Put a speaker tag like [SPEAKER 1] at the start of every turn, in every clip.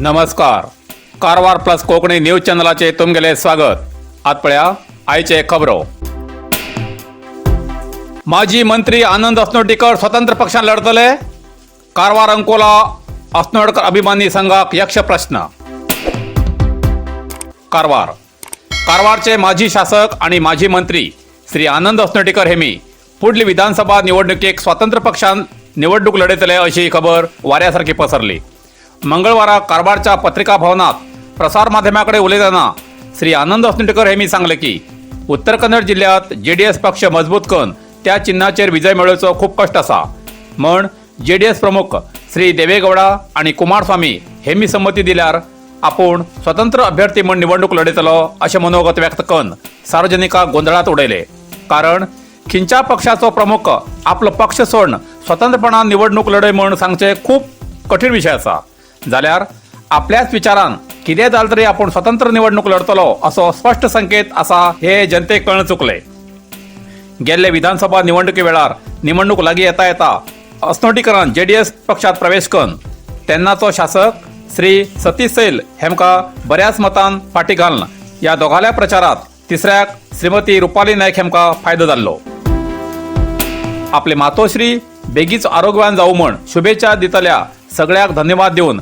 [SPEAKER 1] नमस्कार, Karwar plus Konkani news चॅनलाचे तुमगेले स्वागत. आत पळया आयचे खबरो. माजी मंत्री आनंद अस्नोटीकर स्वतंत्र पक्षान लढतले. कारवार अंकोला अस्नोडकर अभिमानी संघाक यक्ष प्रश्न. कारवार. कारवारचे माजी शासक आणि माजी मंत्री श्री आनंद अस्नोटीकर हेमी पुढली विधानसभा निवडणुकीक स्वतंत्र पक्षान निवडणूक लढयतले अशी खबर वाऱ्यासारखी पसरली. मंगळवारा कारवारच्या पत्रिका भवनात प्रसार माध्यमाकडे उलयतना श्री आनंद अस्नोटीकर हेमी सांगले की उत्तर कन्नड जिल्ह्यात जेडीएस पक्ष मजबूत करून त्या चिन्हाचेर विजय मेळोवचो खूब कश्ट आसा म्हण जेडीएस प्रमुख श्री देवेगौडा आणि कुमारस्वामी हेमी संमती दिल्यार आपूण स्वतंत्र अभ्यर्थी म्हण निवडणूक लढयतलो अशें मनोगत व्यक्त करून सार्वजनिकाक गोंदळात उडयले. कारण खंयच्या पक्षाचो प्रमुख आपलो पक्ष सोडून स्वतंत्रपणान निवडणूक लढय म्हण सांगचे खूब कठीण विशय आसा. जाल्यार आपल्याच विचारान कितें जालें तरी आपूण स्वतंत्र निवडणूक लढतलो असो स्पश्ट संकेत आसा हे जनतेक कळण चुकले. गेल्ले विधानसभा निवडणुके वेळार निवडणूक लागीं येता येता अस्नोटीकरान जेडीएस पक्षात प्रवेश करून तेन्नाचो शासक श्री सतीश सैल हेमकां बऱ्याच मतान फाटी घालून ह्या दोगांल्या प्रचारात तिसऱ्याक श्रीमती रुपाली नायक हेमकां फायदो जाल्लो. आपले मातोश्री बेगीच आरोग्यवान जावं म्हण शुभेच्छा दितल्या सगळ्याक धन्यवाद दिवन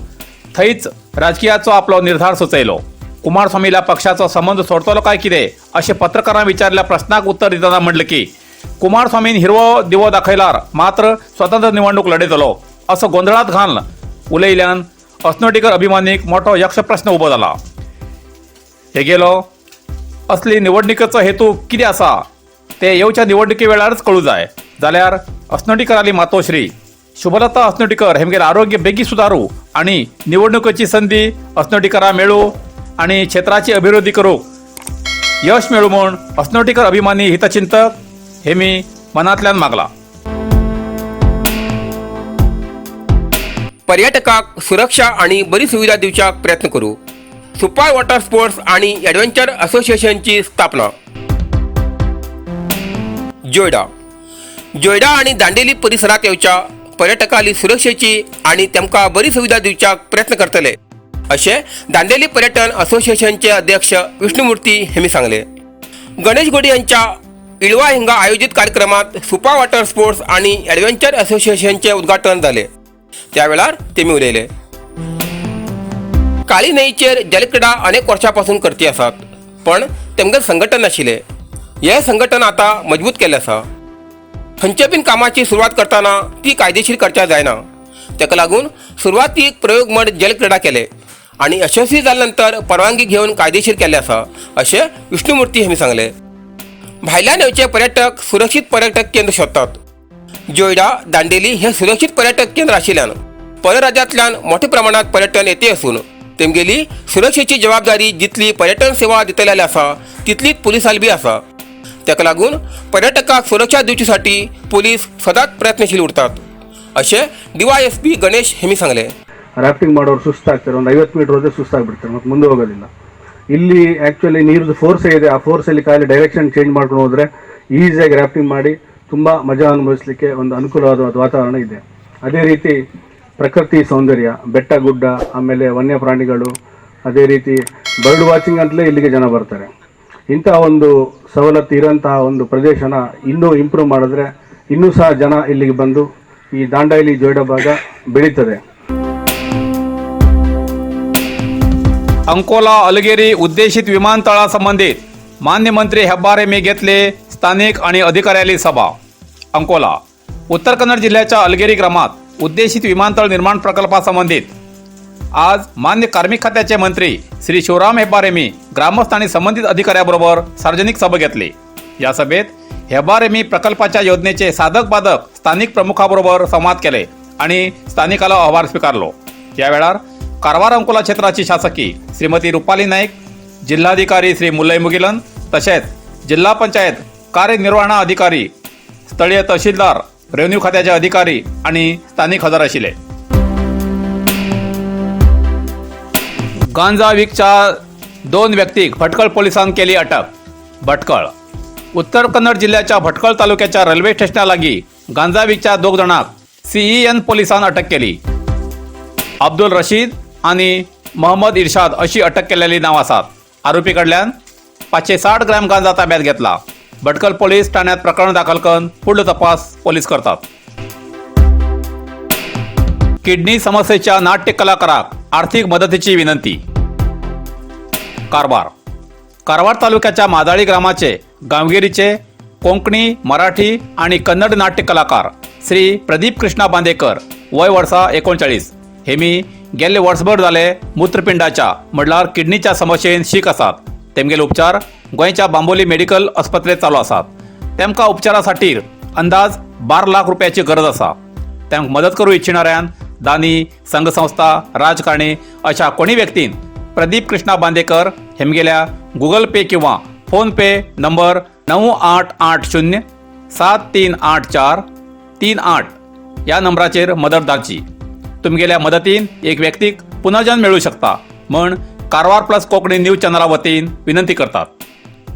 [SPEAKER 1] थंयच राजकीयाचो आपलो निर्धार सुचयलो. कुमारस्वामीला पक्षाचो संबंध सोडतलो काय कितें अशें पत्रकारां विचारल्या प्रश्नाक उत्तर दितना म्हणलें की कुमारस्वामीन हिरवो दिवो दाखयल्यार मात्र स्वतंत्र निवडणूक लढयतलो असो गोंदळात घालून उलयल्यान अस्नोटीकर अभिमानीक मोठो यक्ष प्रश्न उबो जाला. हे गेलो असली निवडणुकेचो हेतू कितें आसा ते येवच्या निवडणुके वेळारच कळूं जाय. जाल्यार अस्नोटीकराली मातोश्री शुभलता अस्नोटीकर हेमगेलें आरोग्य बेगीन सुदारू आणि निवडणुकेची संदी अस्नोटीकरा मेळूं आणि क्षेत्राची अभिवृद्धी करूंक यश मेळूं म्हूण अस्नोटीकर अभिमानी हितचिंतक हे मी मनांतल्यान मागला.
[SPEAKER 2] पर्यटकाक सुरक्षा आणि बरी सुविधा दिवच्याक प्रयत्न करू. सुपार वॉटर स्पोर्ट्स आणि ॲडव्हेंचर असोसिएशनची स्थापना. जोयडा. जोयडा आणि दांडेली परिसरात येवच्या पर्यटकाली सुरक्षेची आणि तेमकां बरी सुविधा दिवच्याक प्रयत्न करतले अशें दांडेली पर्यटन असोसिएशनचे अध्यक्ष विष्णुमूर्ती हेमी सांगले. गणेश गोडी यांच्या इळवा हिंगा आयोजित कार्यक्रमात सुपा वॉटर स्पोर्ट्स आणि ॲडव्हेंचर असोसिएशनचे उद्घाटन जाले त्या वेळार तेमी उलयले. काळी न्हंयचेर जलक्रिडा अनेक वर्षां पासून करती आसात पण तेमगेलें संघटन नाशिल्लें. हें संघटन आतां मजबूत केल्लें आसा. खंयच्या बीन कामाची सुरवात करतना ती कायदेशीर करच्या जायना. ताका लागून सुरवातीक प्रयोग म्हण जलक्रिडा केले आनी यशस्वी जाल्या नंतर परवानगी घेवन कायदेशीर केल्लें आसा अशें विष्णुमूर्ती हांणी सांगलें. भायल्यान येवचे पर्यटक सुरक्षीत पर्यटक केंद्र सोदतात. जोयडा दांडेली हे सुरक्षीत पर्यटक केंद्र आशिल्ल्यान परराज्यांतल्यान मोठ्या प्रमाणात पर्यटन येते असून तेमगेली सुरक्षेची जबाबदारी जितली पर्यटन सेवा दितलेली आसा तितलीच पुलिसांली बी आसा. ताका लागून पर्यटकाक सुरक्षा दिवचे साठी पोलीस सदांच प्रयत्नशील उरतात अशें डीवायएसपी गणेश हेमी सांगले.
[SPEAKER 3] ರಾಫ್ಟಿಂಗ್ ಮಾಡೋರು ಸುಸ್ತಾಗ್ತಾರೆ. ಒಂದು 50 ಮೀಟರ್ ಹೋದ್ರೆ ಸುಸ್ತಾಗ್ಬಿಡ್ತಾರೆ ಮತ್ತು ಮುಂದೆ ಹೋಗೋದಿಲ್ಲ. ಇಲ್ಲಿ ಆ್ಯಕ್ಚುಲಿ ನೀರ್ದು ಫೋರ್ಸೇ ಇದೆ. ಆ ಫೋರ್ಸಲ್ಲಿ ಖಾಲಿ ಡೈರೆಕ್ಷನ್ ಚೇಂಜ್ ಮಾಡ್ಕೊಂಡು ಹೋದರೆ ಈಸಿಯಾಗಿ ರಾಫ್ಟಿಂಗ್ ಮಾಡಿ ತುಂಬ ಮಜಾ ಅನುಭವಿಸಲಿಕ್ಕೆ ಒಂದು ಅನುಕೂಲವಾದ ವಾತಾವರಣ ಇದೆ. ಅದೇ ರೀತಿ ಪ್ರಕೃತಿ ಸೌಂದರ್ಯ, ಬೆಟ್ಟ ಗುಡ್ಡ, ಆಮೇಲೆ ವನ್ಯ ಪ್ರಾಣಿಗಳು, ಅದೇ ರೀತಿ ಬರ್ಡ್ ವಾಚಿಂಗ್ ಅಂತಲೇ ಇಲ್ಲಿಗೆ ಜನ ಬರ್ತಾರೆ. ಇಂತಹ ಒಂದು ಸವಲತ್ತು ಇರೋಂತಹ ಒಂದು ಪ್ರದೇಶನ ಇನ್ನೂ ಇಂಪ್ರೂವ್ ಮಾಡಿದ್ರೆ ಇನ್ನೂ ಸಹ ಜನ ಇಲ್ಲಿಗೆ ಬಂದು ಈ ದಾಂಡೇಲಿ ಜೋಯ್ಡಾ ಭಾಗ ಬೆಳೀತದೆ.
[SPEAKER 1] अंकोला अलगेरी उद्देशीत विमानतळा संबंदीत मान्य मंत्री हेब्बार हेमी घेतले स्थानिक आणि अधिकाऱ्याली सभा. अंकोला. उत्तर कन्नड जिल्ह्याच्या अलगेरी ग्रामात उद्देशित विमानतळ निर्माण प्रकल्पासंबंधित आज मान्य कार्मिक खात्याचे मंत्री श्री शिवराम हेब्बार हेमी ग्रामस्थ आणि संबंधित अधिकाऱ्याबरोबर सार्वजनिक सभा घेतली. या सभेत हेब्बार हेमी प्रकल्पाच्या योजनेचे साधक बाधक स्थानिक प्रमुखाबरोबर संवाद केले आणि स्थानिकाला अहवाल स्वीकारलो. या वेळार कारवार अंकोला क्षेत्राची शासकी श्रीमती रुपाली नाईक, जिल्हाधिकारी श्री मुल्लई मुगिलन, तसेच जिल्हा पंचायत कार्यनिर्वहणा अधिकारी, स्थळीय तहसीलदार, रेव्हेन्यू खात्याचे अधिकारी आणि स्थानिक हजर आशिल्ले. गांजा विकच्या दोन व्यक्तीक भटकळ पोलिसांनी केली अटक. भटकळ. उत्तर कन्नड जिल्ह्याच्या भटकळ तालुक्याच्या रेल्वे स्टेशना लागीं गांजा विकच्या दोग जाणांक सीईएन पोलिसान अटक केली. अब्दुल रशीद आणि मोहम्मद इर्शाद अशी अटक केल्लेली नांव आसात. आरोपी कडल्यान 560 ग्रॅम गांजा ताब्यात घेतला. भटकल पोलीस ठाण्यात प्रकरण दाखल करून फुडलो तपास पोलीस करतात. किडनी समस्येच्या नाट्य कलाकाराक आर्थिक मदतीची विनंती. कारवार. कारवार तालुक्याच्या मादाळी ग्रामाचे गांवगिरीचे कोंकणी, मराठी आणि कन्नड नाट्य कलाकार श्री प्रदीप कृष्णा बांदेकर, वय वर्सा 39, हे मी गेल्ले वर्सभर जाले मूत्रपिंडाच्या म्हणल्यार किडनीच्या समस्येन शीक आसात. तेमगेले उपचार गोंयच्या बांबोली मेडिकल आस्पत्रेत चालू आसात. तेमकां उपचारा खातीर अंदाज 12 लाख रुपयाची गरज आसा. तांकां मदत करूं इच्छिणाऱ्यान दानी, संघसंस्था, राजकारणी अशा कोणी व्यक्तीन प्रदीप कृष्णा बांदेकर हेमगेल्या गुगल पे किंवा फोन पे नंबर 9880738438 या नंबराचेर मदत धाडची. तुमगेल्या मदतीन एक व्यक्तीक पुनर्जन्म मेळूं शकता म्हण कारवार प्लस कोंकणी न्यूज चॅनला वतीन विनंती करतात.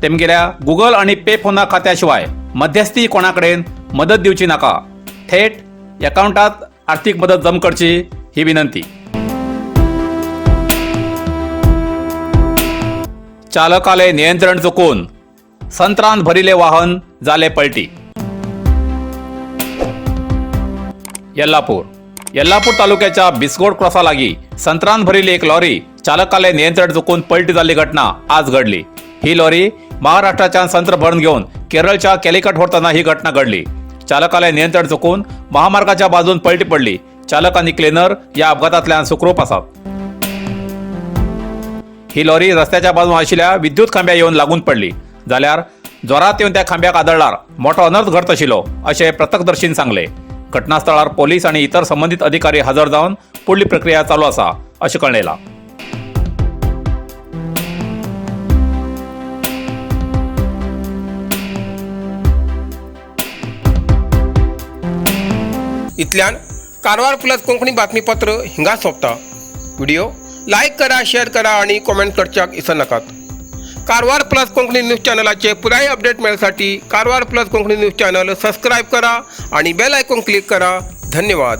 [SPEAKER 1] तेमगेल्या गुगल आणि पे फोना खात्या शिवाय मध्यस्थी कोणा कडेन मदत दिवची नाका. थेट अकाउंटात आर्थिक मदत जम करची ही विनंती. चालकाले नियंत्रण चुकून संत्रान भरिले वाहन जाले पलटी. यल्लापूर. यल्लापूर तालुक्याच्या बिस्गोड क्रॉसा लागी संत्रान भरिल्ली एक लॉरी चालकाले नियंत्रण चुकून पलटी जाल्ली घटना आज घडली. ही लॉरी महाराष्ट्राच्या संत्र भरून घेऊन केरळच्या कॅलिकट व्हरतना ही घटना घडली. चालकाले नियंत्रण चुकून महामार्गाच्या बाजून पलटी पडली. चालक आणि क्लिनर या अपघातातल्यान सुखरूप आसात. ही लॉरी रस्त्याच्या बाजून आशिल्ल्या विद्युत खांब्या येवन लागून पडली जाल्यार जोरात येवन त्या खांब्याक आदळ्ळार मोठो अनर्थ घडत आशिल्लो अशें प्रत्यक्षदर्शीन सांगले. घटनास्थळार पोलीस आणि इतर संबंधित अधिकारी हजर जावन पुढली प्रक्रिया चालू आसा अशें कळयलां.
[SPEAKER 2] इतल्यान कारवार प्लस कोंकणी बातमीपत्र हिंगा सोंपता. व्हिडिओ लायक करा, शेअर करा आणि कॉमेंट करच्याक विसरनाकात. कारवार प्लस कोंकणी न्यूज चॅनलाचे पुराय update मेळसाठी Karwar plus Konkani news channel subscribe करा आणि बेल आयकॉन क्लिक करा. धन्यवाद.